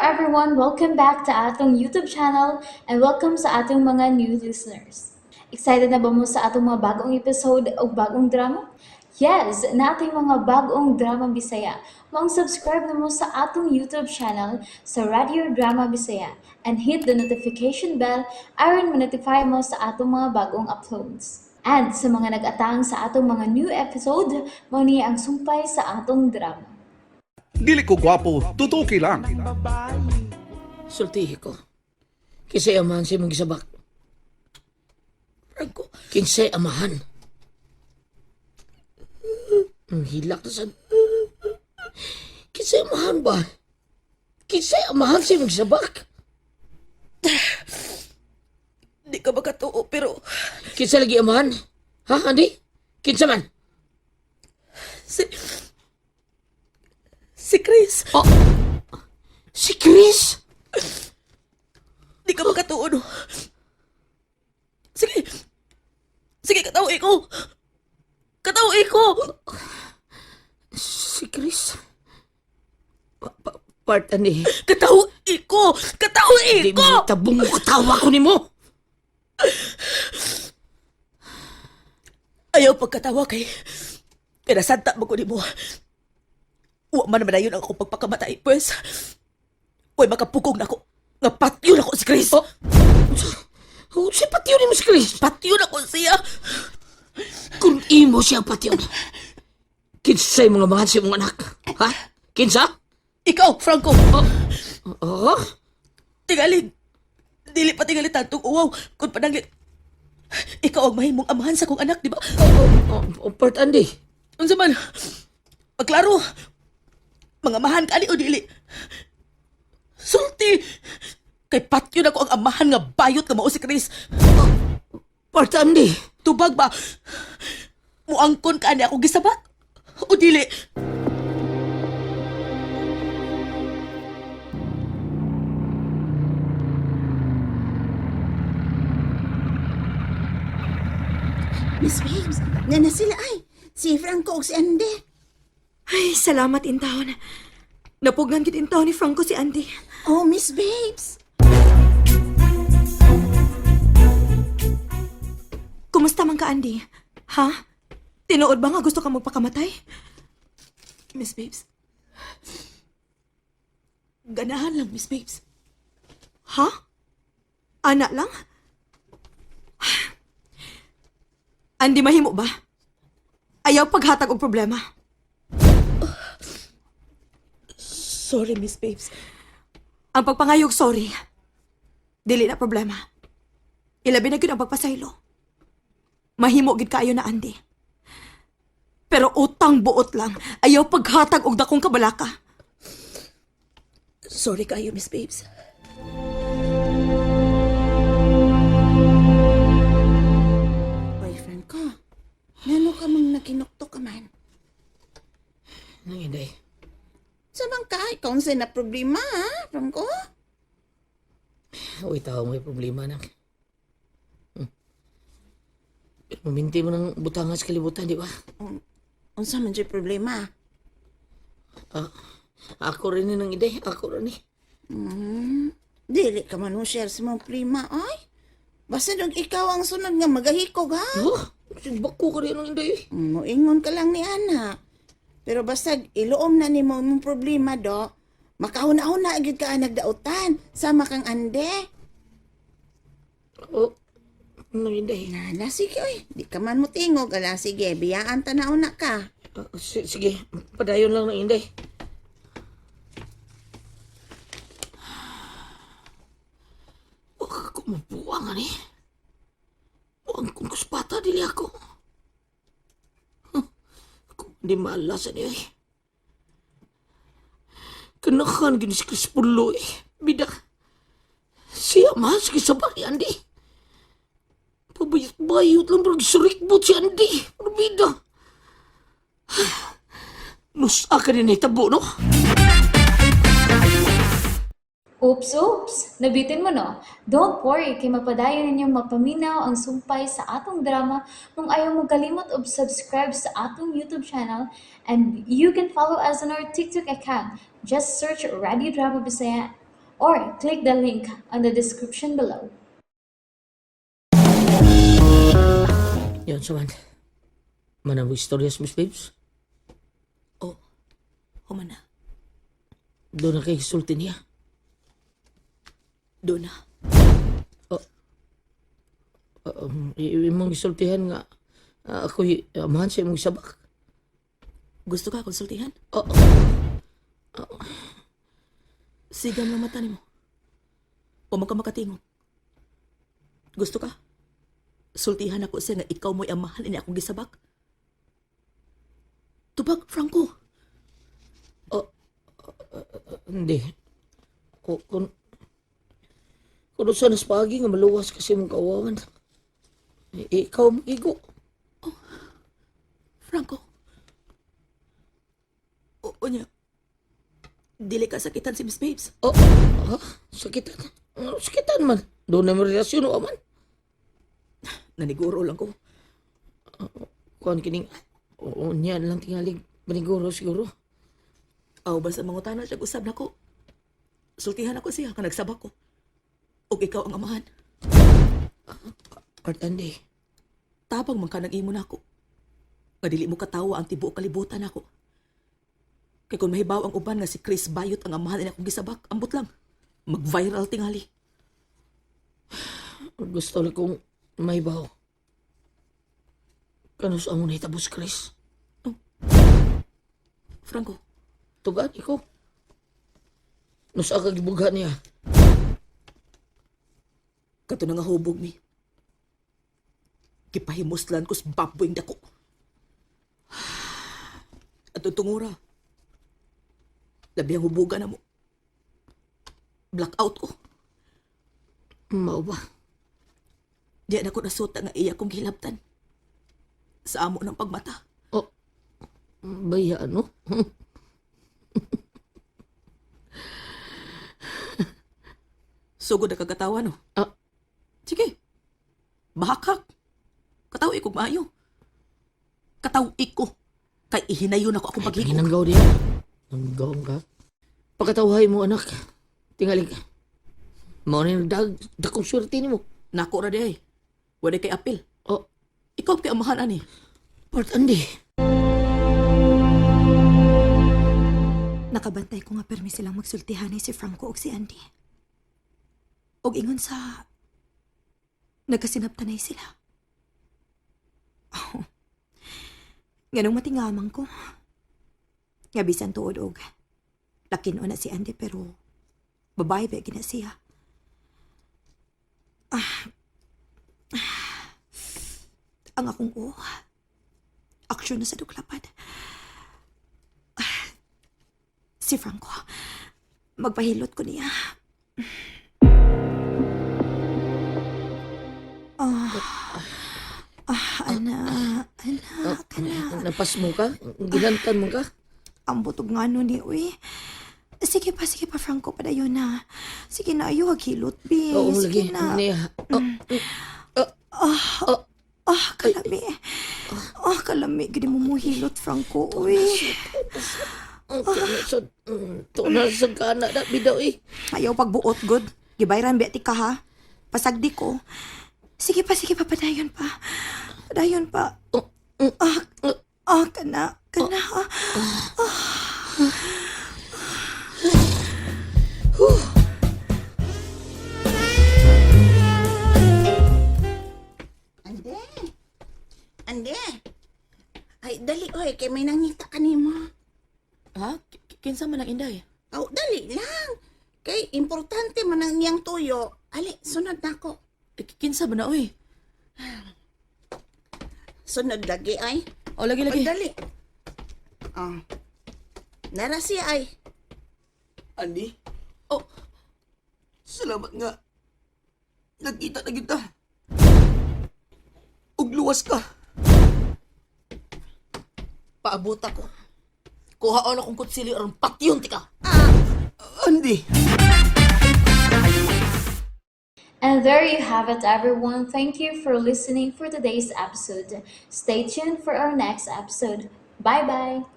everyone! Welcome back to atong YouTube channel and welcome sa atong mga new listeners. Excited na ba mo sa atong mga bagong episode o bagong drama? Yes, nating mga bagong drama Bisaya. Maong subscribe na mo sa atong YouTube channel sa Radio Drama Bisaya and hit the notification bell aron ma-notify mo sa atong mga bagong uploads. And sa mga nag-atang sa atong mga new episode, mao ni ang sumpay sa atong drama. Dili ko gwapo, tutuki lang. Sultihi ko. Kinsay amahan sa imong gisabak. Franco, Kinsay amahan. Ang hilak na sad. Kinsay amahan ba? Kinsay amahan sa imong gisabak. di ka makatuo pero Kinsa lagi amahan? Ha, Andy? Kinsa man? si Chris, Oh, si Chris? di ka makatuo no. Sige. Sige, katawa ko. Katawa ko. Si Chris? Part, Andy. Katawa ko. Katawa Di ko. mo tabong mo katawa ko nimo. Ayaw pagkatawa kay pinasanta mo ko nimo. Wa man naman ayon ang akong pagpakamatay, pues. Uy, makapugong na ako. Nga patyon ako si Chris. Oh. Oh, si patyon nimo si Chris. Patyon ako siya. Kung imo siya patyon. Kinsay mga mahal sa imong anak. Ha? Kinsa? Ikaw, Franco. Oh? Tingali. Dili pa tingali tantong uwaw. Kung pananglit. Ikaw ang mahimong amahan sa kong anak, di ba? Oh, part Andy. Unsa man? Pagklaro. Mga amahan ka ani o dili. Sulti. Kay patyon ako ang amahan nga bayot nga mao si Chris. Part Andy. Tubag ba? Muangkon ka ani ako gisabat? O dili? Miss Babes, na sila ay. Si Franco ug si Andy. Ay, salamat intawon. Napugnan gid intawon ni Franco si Andy. Oh, Miss Babes. Kumusta man ka, Andy? Ha? Tinuod ba nga gusto ka magpakamatay? Miss Babes. Ganahan lang, Miss Babes. Ha? Ana lang? Andy, mahimo ba? Ayaw paghatag og problema. Sorry, Miss Babes. Ang pagpangayog, sorry. Dili na problema. Ilabi na gyud ang pagpasaylo. Mahimo gid kaayo na Andy. Pero utang buot lang. Ayaw paghatag og dakong kabalaka. Sorry kayo, Miss Babes. Boy, Franco. Nano ka mang nakinukto ka man? Nang inday. Sa bang ka? Ikaw unsay na problema, ha, Franco? Uy, tao may problema na. Pero maminti mo ng butangan sa kalibutan, di ba? Unsa man jud problema? Ah, ako rin ni nang inday. Ako rin eh. Dili ka man mo share sa mong problema, ay. Basta dong ikaw ang sunod nga magahikog, ha? Oh, bako ka rin ng inday. Eh. Moingon ka lang ni ana. Pero basta iluom na nimo imong problema do, makahuna-huna gyud ka nagdautan sama kang ande. Oh, nang inday. Nana, sige oy, di ka man mo tingog ala sige, biyaan ta na una ka. Ah, sige, padayon lang ng inday. Huwag ako mabuang, ani. Huwag kong kuspata, dili ako. Huh, Kung di maalasan eh. Kanakan gini si Chris Pulo eh. Bida. Siya mas kisabak ni Andy. Pabayot-bayot lang pero surikbot si Andy. Ano bida? Nus ka din tabo, no? Oops, oops! Nabitin mo no? Don't worry, kay mapadayon ninyong mapaminaw ang sumpay sa atong drama kung ayaw mo kalimot og subscribe sa atong YouTube channel and you can follow us on our TikTok account. Just search Radio Drama Bisaya Or click the link on the description below. Yun, saman. Manang istorya sa Miss Babes. Oh, human na. Doon na kay sulti niya. Doon na. Imong gisultihan nga ako'y amahan sa imong sabak. Gusto ka konsultihan? Oo. Sigam lang mata nimo. O man ka makatingog. Gusto ka? Sultihan ako siya nga ikaw mo'y amahan ini akong gisabak. Tubag, Franco. Hindi. Kung usa nas paagi nga maluwas kasi imong kawawan. Ikaw ang igo. Franco. O niya. Dili ka sakitan si Miss Babes. Oh, ha? Sakitan. Ano, sakitan man. Doon na may relasyon o man. Naniguro lang ko. Kuan kining, oo niya lang tingalig maniguro siguro. Aw, basta mangutana siya usab nako. Sultihan ako siya nga nagsabak ko. Og ikaw ang amahan. Part Andy. Tabang man ka nang imo nako. Nga dili mo katawa ang tibuok kalibutan nako. Kay kung mahibaw ang uban nga si Chris Bayot ang amahan ini akong gisabak, ambot lang. Mag-viral tingali. Gusto lang kong maibaw. Kanus among nahitabos, Chris? Franco, Tugaan ikaw. Nusa ka gibugha niya. kato na nga hubog mi. Gipahimuslan ko sa baboy dako. At tungura. Labi ang hubugan na mo. Blackout ko. Mao ba? Di na ko nasuta nga iya kong gihilabtan. Sa amo ng pagmata. Oh, baya ano? Sugod na kagatawa, no? Ah. Sige. Bahakak. Kataw ikog maayo. Kataw ko. Kay ihinayon ako akong paghigog. Ginanggaw niya. Nanggaw ka. Pagkatawhay mo, anak. Tingali ka. Mao na yung dakong swerte nimo. Nako ra di ay. Wala kay apil. Oh, Ikaw kay amahan ani. Part Andy. Nakabantay ko nga permi silang magsultihanay si Franco ug si Andy. Og ingon sa nagkasinabtanay sila. Oh. Ganong matingamang ko. Nga bisan tuod og lakin na si Andy pero babae ba gina siya. Ang akong o. Aksyon na sa duklapan. Si Franco. Magpahilot ko niya. Ah, ah, ana, ana, kana. Napas mo ka? Ginantan mo ka? Ang butog nga nun ni, uy. Sige pa, Franco, padayon na. Sige na, ayaw, hilot, bi. Oo, Sige lagi. na. Niya. Oh, Ah, kalami. Ah, kalami. Gini mo mo hilot, Franco, uy. Tuon sa kana na bidaw eh. Ayaw pagbuot, good. Gibayran, bi, ka, ha? Pasagdi ko. Sige pa, padayon pa. Padayon pa. Ah, ah, kana, kana. Ah. Ande. Ande. Ay, dali oy, kay may nangita kanimo. Ha? Kinsa man ang inday? Aw, dali lang. Kay importante man ang iyang tuyo. Ali, sunod na ako. Eh, Kinsa man na oy? Sunod lagi ay. O lagi lagi. Ay, dali. Ah. Nara siya ay. Andy? Oh. Salamat nga. Nagkita na kita. Ug luwas ka. Paabot ako. Kuhaon akong kutsilyo aron patyon ti ka. Andy. And there you have it, everyone. Thank you for listening for today's episode. Stay tuned for our next episode. Bye bye.